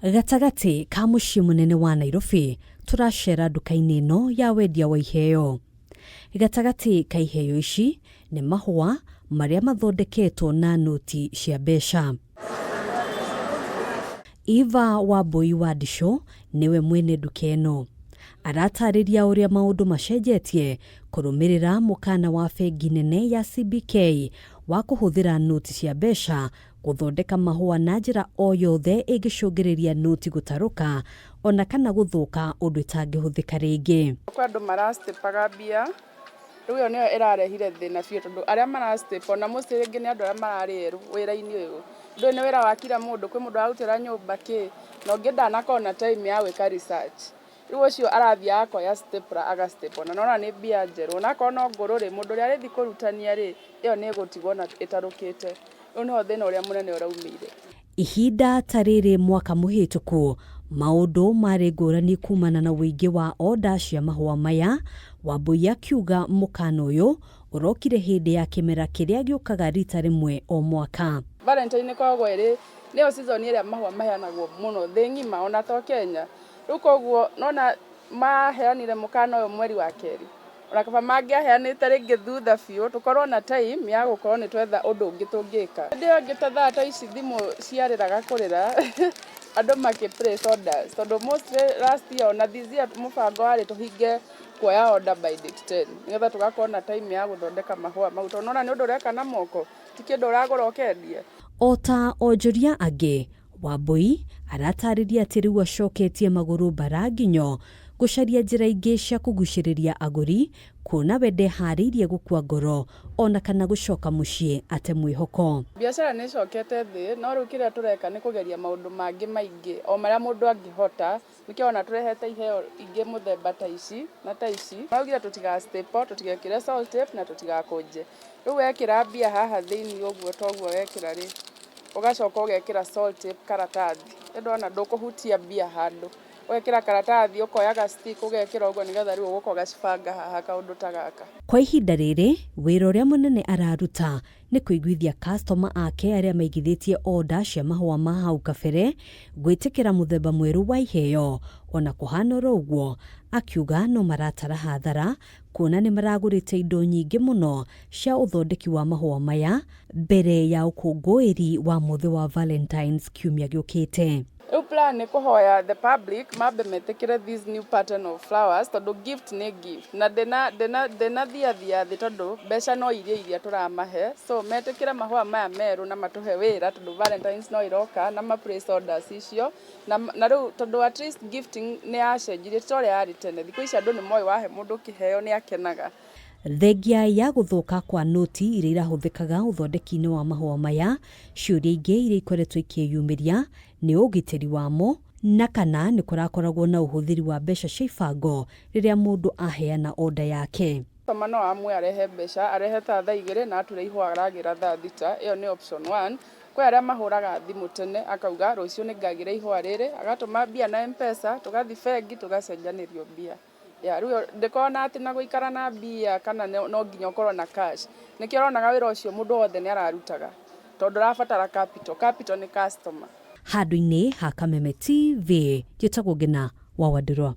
Gatagatĩ ka mũciĩ mũnene wa Nairobi, tũracera nduka-inĩ ĩno ya wendia wa iheo. Gatagatĩ ka iheo ici nĩ mahũa marĩa mathondeketwo na noti cia mbeca. Eva Wambui wa Ndicũ nĩwe mwene nduka ĩno. Aratarĩria ũrĩa maũndũ macenjetie kũrũmĩrĩra mũkana wa bengi nene ya CBK wa kũhũthĩra noti cia mbeca Gũthondeka mahũa na njĩra o yothe ĩngĩcũngĩrĩria noti gũtarũka ona kana gũthũka ũndũ ĩtangĩhũthĩka rĩngĩ. Kwĩ andũ mara staple mbia, rĩu ĩyo nĩyo ĩrarehire thĩna biũ tondũ arĩa mara staple ona mostly rĩngĩ nĩ andũ arĩa mararĩ erũ wĩra-inĩ ũyũ. Ndũĩ nĩ wĩra wa kira mũndũ, kwĩ mũndũ ũrarutĩra nyũmba kĩ, na ũngĩ ndanakorwo na time ya gwĩka research. Rĩu ũcio arathiĩ akoya stapler aga staple na nĩwona nĩ mbia njerũ, ona akorwo no ngũrũ rĩ, mũndũ ũrĩa arĩthiĩ kũrutania rĩ, ĩyo nĩ ĩgũtigwo ona ĩtarũkĩte. Rĩu nĩho thĩna ũrĩa mũnene ũraumĩire. Ihinda ta rĩrĩ mwaka mũhĩtũku, maũndũ marĩ ngũrani kumana na ũingĩ wa oda cia mahũa maya, Wambũi akiuga mũkana ũyũ ũrokire hĩndĩ ya kĩmera kĩrĩa gĩũkaga rita rĩmwe o mwaka. Valentine ĩkoragwo ĩrĩ nĩyo season ĩrĩa mahũa maheanagwo mũno thĩ ng'ima ona to Kenya. Rĩu koguo nĩwona maheanire mũkana ũyũ mweri wa kerĩ, ona kaba mangĩaheanĩte rĩngĩ thutha biũ tũkorwo na time ya gũkorwo nĩ twetha ũndũ ũngĩ tũngĩka. Hĩndĩ ĩyo ĩngĩ ta thaa ta ici thimũ ciarĩraga kũrĩra andũ makĩ place orders tondũ mostly last year ona this year mũbango warĩ tũhinge kuoya order by date 10 nĩgetha tũgakorwo na time ya gũthondeka mahũa mau tondũ nĩwona nĩ ũndũ ũreka na moko ti kĩndũ ũragũra ũkendia. O ta onjoria angĩ, Wambũi aratarĩria atĩ rĩu acoketie magũrũ mbara nginyo gũcaria njĩra ingĩ cia kũgucĩrĩria agũri kuona we ndeharĩirie gũkua ngoro ona kana gũcoka mũciĩ ate mwĩhoko. Biacara nĩ ĩcokete thĩ no rĩu kĩrĩa tũreka nĩ kũgeria maũndũ mangĩ maingĩ o marĩa mũndũ angĩhota. Nĩkĩo wona tũrehete iheo ingĩ mũthemba ta ici na ta ici. Maugire tũtiga staple, tũtigekĩre salt tape na tũtigakũnje. Rĩu wekĩra mbia haha thĩinĩ ũguo toguo wekĩra rĩ, ũgacoka ũgekĩra salt tape karatathi. Nĩ ndona ndũkũhutia mbia handũ. Ũgekĩra karatathi ũkoya ga stick ũgekĩra ũguo nĩgetha rĩu ũgũka ũgacibanga haha kaũndũ ta gaka. Kwa ihinda rĩrĩ, wĩra ũrĩa mũnene araruta nĩ kũiguithia customer ake arĩa maigithĩtie order cia mahũa ma hau kabere gwĩtĩkĩra mũthemba mwerũ wa iheo. Ona kũhana oro ũguo, akiuga no maratara hathara kuona nĩ maragũrĩte indo nyingĩ mũno cia ũthondeki wa mahũa maya mbere ya ũkũngũĩri wa mũthĩ wa Valentine's kiumia gĩũkĩte. Rĩu plan nĩ kũhoya the public mambe metĩkĩre this new pattern of flowers tondũ gift nĩ gift na ndĩnathiathia thĩ tondũ mbeca no iria iria tũramahe so metĩkĩre mahũa maya merũ na matũhe wĩra tondũ Valentines no ĩroka na ma place orders icio na rĩu tondũ at least gifting nĩ yacenjirie ti ta ũrĩa yarĩ tene. Thikũ ici andũ nĩ moĩ wahe mũndũ kĩheo nĩ akenaga. Thengia ya gũthũka kwa noti iria irahũthĩkaga ũthondeki-inĩ wa mahũa maya, ciũria ingĩ iria ikoretwo ikĩyumĩria nĩ ũgitĩri wamo na kana nĩ kũrakoragwo na ũhũthĩri wa mbeca cia ibango rĩrĩa mũndũ aheana order yake. Customer no amue arehe mbeca, arehe ta thaa igĩrĩ na ature ihũa aragĩra thaa thita, ĩyo nĩ option one. Kwĩ arĩa mahũraga thimũ tene akauga rũciũ nĩ ngagĩra ihũa rĩrĩ, agatũma mbia na M-Pesa, tũgathiĩ bengi tũgacenjanĩrio mbia. Yeah, rĩu ndĩkoragwo na atĩ na gũikara na mbia kana no nginya ũkorwo na cash. Nĩkĩo ũronaga wĩra ũcio mũndũ wothe nĩ ararutaga tondũ ndũrabatara capital, capital nĩ customer. Handũ-inĩ ha Kameme TV, njĩtagwo Ngĩna wa Wandirwa.